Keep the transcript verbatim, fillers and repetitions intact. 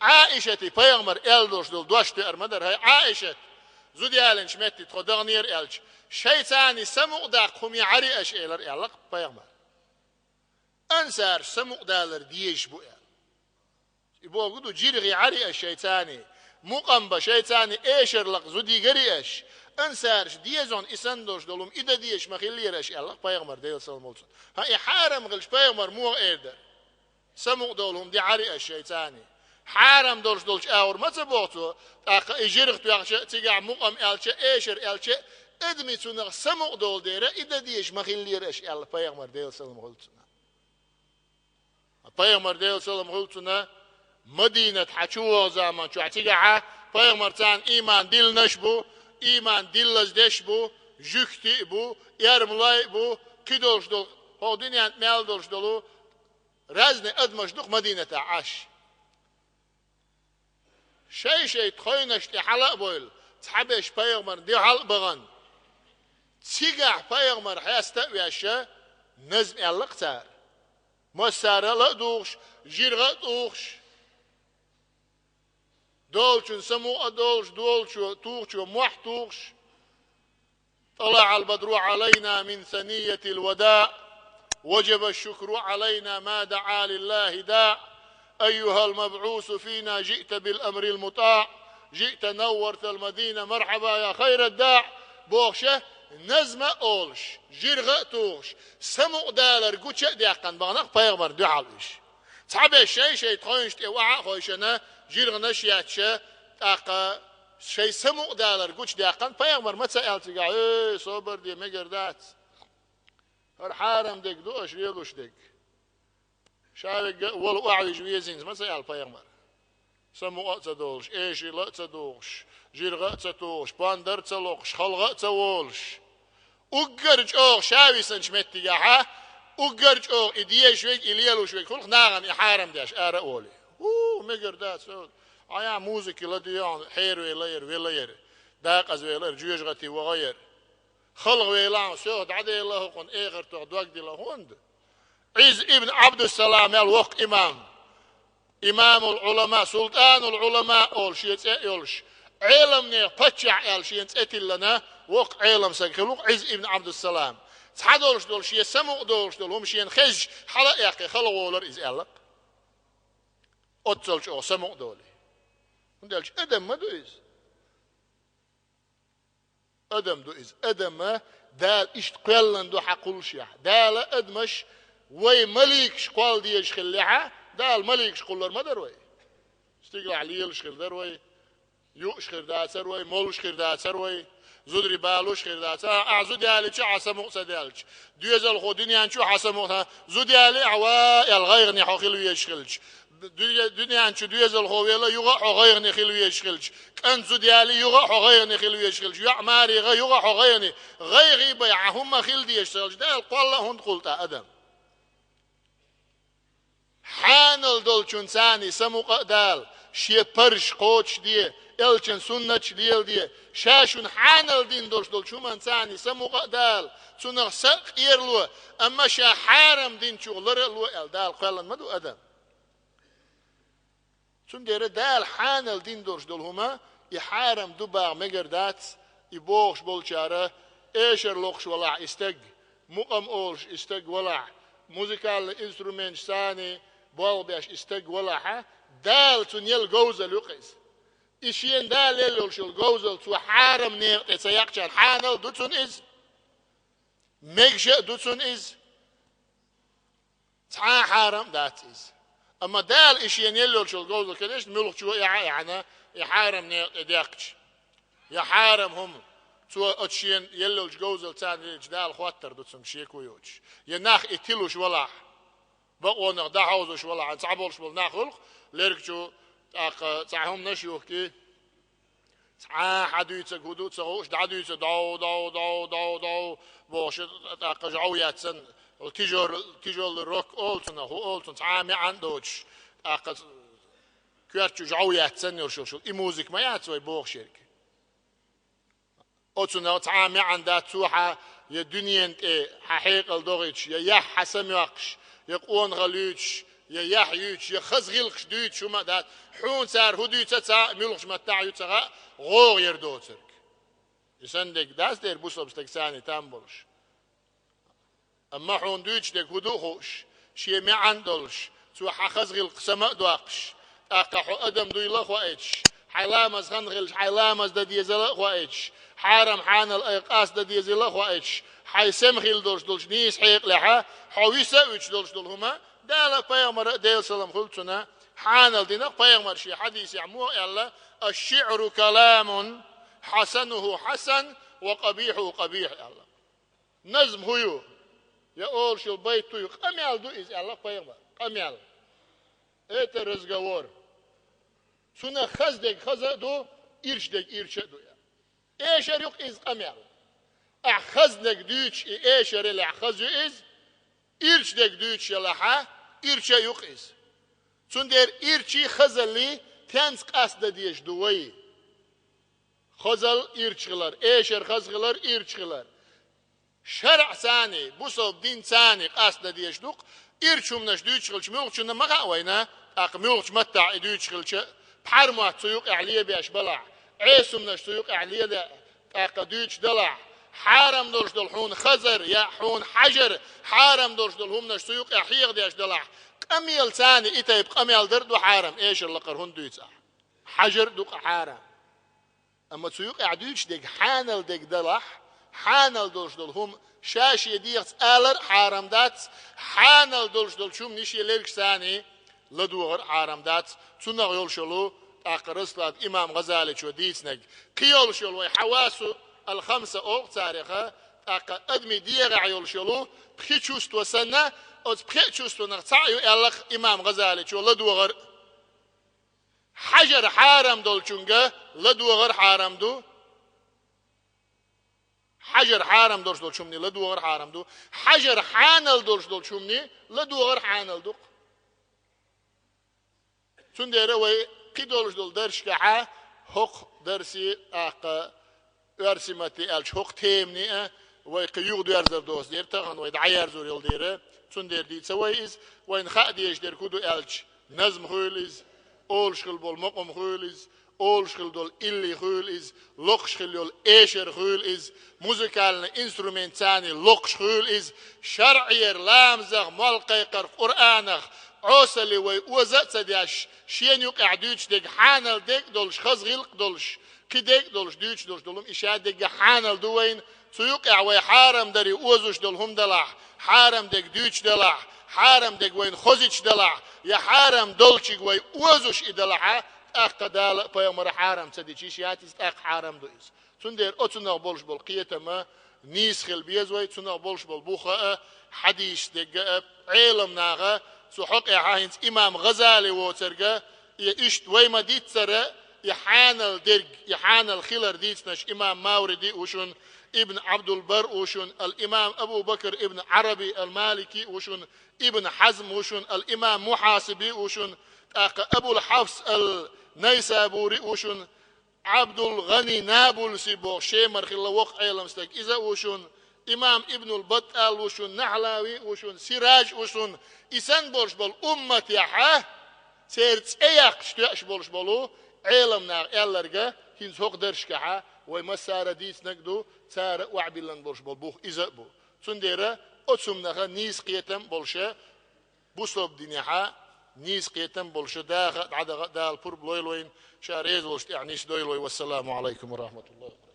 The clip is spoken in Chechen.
Ӏаишата пайхамар аьлла долуш долу дош тоьар ма дара: «ХӀай, Ӏаишат, зуда ялийначу метте тхо даханера», аьлча, шайца самукъадаккха хӀума яхьарий аша, элира аьлла пайхамар. Ансараш самукъадалар дезаш бу аьлла. И бохург ду, жиргӀа яхьарий аша шайца, мукъам бан шайца эшар лакха зуда йигарий аша, ансараш дезонан и санна долуш долу хӀума и дан дезаш ма хиллера аша аьлла пайхамар, Делан салам хуьлда цунна. ХӀан, и хьарам хилча пайхамар муха эр дара? Самукъадолу хӀума дехьарий аша шайца. Хьарам долуш долчу агӀор ма ца боху цо, тӀаккха и жиргӀа тоьхча а, цигахь мукъам аьлча а, эшар аьлча а, адамийн цунах самукъадолу дера и дан дезаш ма хиллера аша аьлла пайхамар, Делан салам хуьлда цунна. Пайхамар, Делан салам хуьлда цунна, Мадинат хьа чу вогӀу заман чохь цигахьа пайхамарца ийман диллинарш бу, ийман диллаза деш бу, жуьгтий а бу, эрмалой а бу, кхидолуш долу, хӀокху дуьненна мел долуш долу разный адамаш ду-кх Мадинатахь Ӏаш. Шай-шай тхойнаш тӀе хьала а бовла, цхьаберш пайхамарна дуьхьал а бахана, цигахь пайхамар хьеста а веш, назма аьлла-кх цара. Массара а ла а дугӀуш, жиргӀа а тӀугӀуш, долчун самукъа а долуш, долчо, тухучо мохь тухуш: «طلع البدر علينا من ثنية الوداع، وجب الشكر علينا ما دعا لله داع، أيها المبعوث فينا جئت بالأمر المطاع، جئت نورت المدينة مرحبا يا خير الداع», бохуш, назма а олуш, жиргӀа а тухуш, самукъадалар гуча а даьккхина бахана-кх пайхамарна дуьхьал уьш. Цхьаберш шай-шай тхойнаш тӀе охьа а хойшина, жиргӀанаш а етташ, тӀаккха шайн самукъадалар гучудаьккхина, пайхамар ма ца аьлла цигахь: «Э, собар де, мегар дац. ХӀара хьарам дерг ду аша лелош дерг. Ша верг а вала охьавижа веза хӀинца», ма ца аьлла пайхамар. Самукъа а ца долуш, эшийла а ца дугӀуш, жиргӀа а ца тухуш, пондар а ца локхуш, халгӀа а ца волуш, уггар чӀогӀа ша висинчу меттигехьа, уггар чӀогӀа и дезаш верг, и лелош верг хуьлу-кх нахана и хьарам деш ара а волий. У, мегар дац, Ӏа яа музыка ладоьгӀна, хьеравелла яра, велла яра, дакъазвелла яра, жоьжахати ваха яра. ХалгӀа велахь, соьх дӀаделла хӀокхунна, эхартах дог дилла хӀунда? Ӏиз ибн Ӏабдуссалам аьлла воккха имам. Имамул Ӏулама, Султанул Ӏулама олу шен цӀе а йолуш, Ӏеламнех паччахь аьлла шена цӀе тиллина, воккха Ӏелам саг хилла-кх Ӏиз ибн Ӏабдуссалам. Цхьадолуш долу шен самукъа долуш долу хӀума шена хезча, хьала а яьккхи, халгӀа волара иза аьлла-кх. Оццал чӀогӀа самукъа долий. ХӀунда аьлча адам ма ду иза. Адам ду иза. Адам Дала иштта кхоьллина ду хьан кхуллушехь. Дала адамаш вай маликаш кхолла дезаш хиллехьа, Дала маликаш кхуллар ма дара вай. Стигалахь лелаш хир дара вай, юуш хир дацара вай, молуш хир дацара вай, зударий балош хир дацара. Ахьа зуда ялийча, хьан самукъа ца даьлча, доьзалхо дуьнен чу хьан самукъа, зуда ялий ахьа, ва аьлла, гӀайгӀане хьо хила везаш хилча, дуьне-, дуьнен чу доьзалхо велла, юха а хьо гӀайгӀане хила везаш хилча, кӀант зуда ялий, юха а хьо гӀайгӀане хила везаш хилча, йоӀ маре гӀа, юха а хьо гӀайгӀане, гӀайгӀий бай, хьан хӀумма хила дезаш ца хилча, Дала кхолла а хӀунда кхуллу тӀаккха адам? Хьанал долчунца самукъа а дала, шен парзаш кхочушде, элчан суннаташ леладе, ша шуна хьанал дина долуш долчу хӀуманца самукъа а дала, цунах са а къерло, амма ша хьарам динчух лара а ло аьлла, Дала кхоьллина ма ду адам. Цундела Дала хьанал дина долуш долу хӀума, и хьарам ду баха мегар дац, и бохуш болчара, эшар локхуш валахь и стаг, мукъам олуш и стаг валахь, музыкальный инструменташца болх беш и стаг валахьа, Дала цунна елла говзалла ю-кх иза. И шена Дала елла йолуш йолу говзалла цо хьарам некъа тӀе ца яьккхича, хьанал ду цунна иза? Мегаш а ду цунна иза? Цхьа а хьарам а дац иза. Амма Дала и шена елла йолчул говзал, конечно, муьлххачо а яхьа а яхьана, и хьарам некъа тӀе дехкача, я хьарам хӀума, цо оцу шена елла йолчу говзалца лелча, Дала хоттар ду цунна шеко йоцуш. Я нах и тилуш валахь, бакъонах дӀахьовзуш валахь, цхьаболуш болу нах хуьлу-кх лергачу, тӀаккха цхьа хӀуманаш юхки. Цхьа а хьан дуьйцург хӀун ду а ца хууш, дӀадуьйцу, дов, дов, дов, дов, дов бохуш, тӀаккха жӀов яц санна, тяжёлый, тяжёлый рок олу цунах, хӀун олу цунах, цхьа а маьӀна а доцуш, тӀаккха коьрта чу жӀов яц санна йолуш йолуш. И музыка ма яц вай бохуш ерг. Оцунах цхьа а маьӀна дац, цо хьан я дуьненан тӀе хьан хьекъал дохуьйтуш, я яхь хьан самоькхуш, я къонахалла юьйцуш, я яхь юьйцуш, я хаза гӀиллакхаш дуьйцуш хӀума а дац, хьуна цара хӀун дуьйцу а ца хаьа, муьлхачу маттахь а ю ца хаьа, гӀогӀа яр доцург. И санна дерг дац дера бусалба стаг царна там болуш. Амма хьуна дуьйцуш дерг хӀун ду а хууш, шен маьӀна а долуш, цо хьан хаза гӀиллакх сама а доккхуш, тӀаккха хьо адам дуйла а хоуьйтуш, хьайн ламаз хан хилча, хьайн ламаз дан дезал а хоуьйтуш, хьарам хьанал айхьа къаста дан дезал а хоуьйтуш, хьайн сема хилла долуш долчу нийса хьекъалехь хьо виса а вуьтуш долуш долу хӀума, Дала а, пайхамара а, Делан салам хуьлда цунна, хьанал дина. Пайхамара шен хьадисехь муха аьлла: «Аш-шиъру каламун, хьасануху хьасан, ва къабихьуху къабихь», аьлла. Назм хӀун ю? Я олуш йолу байт хӀун ю? Къамел ду иза, аьлла пайхамара. Къамел. Это разговор. Цунах хаза дерг хаза а ду, ирча дерг ирча а ду, аьлла. Эшар ю-кх иза къамел. Ахь хаза дерг дуьйцуш и эшар елахь, хаза ю иза, ирча дерг дуьйцуш елахь, ирча а ю-кх иза. Цундела ирчий, хазаллий тенца къастадан дезаш ду вай? Хазалла ирча хилар, эшар хаза хилар ирча хилар. ШарӀаца а, бусалба динца а къастадан дезаш ду-кх, ирча хӀуманаш дуьйцуш хилча, муьлххачунна ма хаьа вайна, тӀаккха муьлххачу маттахь и дуьйцуш хилча, пхьармотт цу юкъехь лебеш балахь, Ӏеса хӀуманаш цу юкъехь леле, тӀаккха дуьйцуш далахь, хьарам долуш долу хьуна хазар я хьуна хьажар, хьарам долуш долу хӀуманаш цу юкъехь хьехадеш далахь, къамелаца а и тайпа къамел дар а ду хьарам, эшар лакхара хӀунда дуьйцу ахь? Хьажар а ду-кх хьарам. Амма цу юкъехь дуьйцуш дерг хьанал дерг далахь, хьанал долуш долу хӀума ша шен дегӀаца алар а хьарам дац, хьанал долуш долчу хӀуманийн шен лергашца а ладогӀар а хьарам дац. Цунах йолуш йолу, тӀаккха расклад имам ГӀазаличо дийцинарг. Кхин йолуш йолу вай хьавасу ал-хамса олу-кх царех, тӀаккха адамийн дегӀехь йолуш йолу пхи чувство санна, оцу пхеа чувствонах цхьаъ ю аьлла-кх имам ГӀазаличо, ладогӀар а. Хьажар хьарам долчуьнга ладогӀар хьарам ду. Хьажар хьарам долуш долчу хӀуманийн ладогӀар хьарам ду. Хьажар хьанал долуш долчу хӀуманийн ладогӀар хьанал ду-кх. Цундела вай кхин долуш долу дарсашкахь хӀокху дарсий, тӀаккха оьрсийн маттахь аьлча хӀокху теманийн а вай кхин юхадоьрзур доцу дера, тахана вай дӀаерзор йолу дера, цундела дийца вай иза, вайна хаа дезаш дерг хӀун ду аьлча, назм хуьйла иза, олуш хилла болу макъам хуьйла иза, олуш хилла долу илли хуьйла иза, локхуш хилла йолу эшар хуьйла иза, музыкальный инструментаца а локхуш хуьйла иза, шарӀера, ламазах, молла кхайкхарх, Къуръанах, Ӏесалли вай оза а ца деш, шена юкъехь дуьйцуш дерг хьанал дерг а долуш, хаза гӀиллакх а долуш, кхин дерг а долуш, дуьйцуш долуш долу хӀума, и шадерг а хьанал ду вайна, цу юкъехь вай хьарам даре озуш долу хӀума далахь, хьарам дерг дуьйцуш далахь, хьарам дерг вайна хозуьйтуш далахь, я хьарам долчуьнга вай озуш и далахь, тӀаккха Дала а, пайхамара а хьарам ца дича йиш яц иза, тӀаккха хьарам ду иза. Цундела оцунах болуш болу кхетам а нийса хила беза вай, цунах болуш болу бух а, хьадисаш дерг а, Ӏеламнаха, цу хьокъехь хӀинца имам ГӀазали воцург а, и иштта вай ма-диццара, и хьанал дерг, и хьанал хилар дийцинарш имам Мавриди а ву шуна, Ибн Ӏабдул-Барр а ву шуна, ал-имам Абу Бакр ибн Ӏараби ал-Малики а ву шуна, Ибн Хьазм а ву шуна, ал-имам Мухьасиби а ву шуна, тӀаккха Абул-Хьафс ал-Найсабури а ву шуна, Ӏабдул-ГӀани Набулси боху Шемара хилла воккха Ӏелам стаг, иза а ву шуна, имам Ибнул-БаттӀал ву шуна, Нахьлави а ву шуна, Сираж а ву шуна, и санна болуш болу умматехь церан цӀе яккхаш тоьаш болуш болу Ӏеламнаха аьлларг а, хӀинца хӀокху дарсашкахь вай массара а дийцинарг а ду, цара а охьабиллина болуш болу бух иза а бу. Цундела оцу хӀуманах нийса кхетам а болуш, бусалба динехь нийса кхетам а болуш даха а, дӀадаха а Дала пурба лойла вайна, Ша реза волчу тӀехь нисдойла вай. Вассаламу Ӏалайкум ва рахьматуллахӀи ва баракатухӀ.